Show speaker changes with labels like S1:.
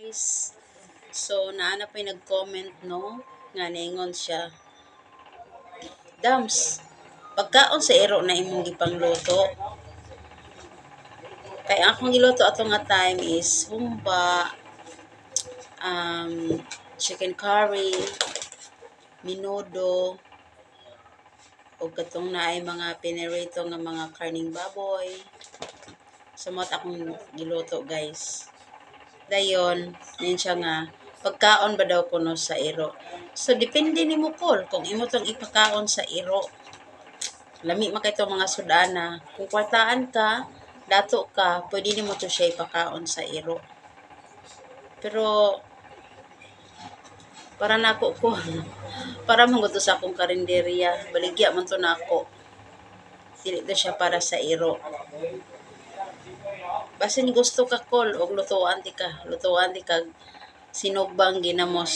S1: Guys. So naa na pa'y nag-comment, no, nga niingon siya, "Dams, pagkaon sa iro na imong gipangluto." Kay ang akong giluto ato nga time is humba, chicken curry, menudo, ug katong naay mga pinirito nga mga karning baboy. So mao akong giluto, guys. Dayon, yun siya nga, pagkaon ba daw kuno sa iro. So depende nimo kol kung imo tong ipakaon sa iro. Lami man kay to mga sudana. Kung kwartaan ka, dato ka, pwede nimo to siya ipakaon sa iro. Pero para nako ko, para man gud to sa akong karinderya, baligya man to nako. Dili to siya para sa iro. Basin gusto ka kol og lutuan di ka, lutuan di kag sinugbang ginamos.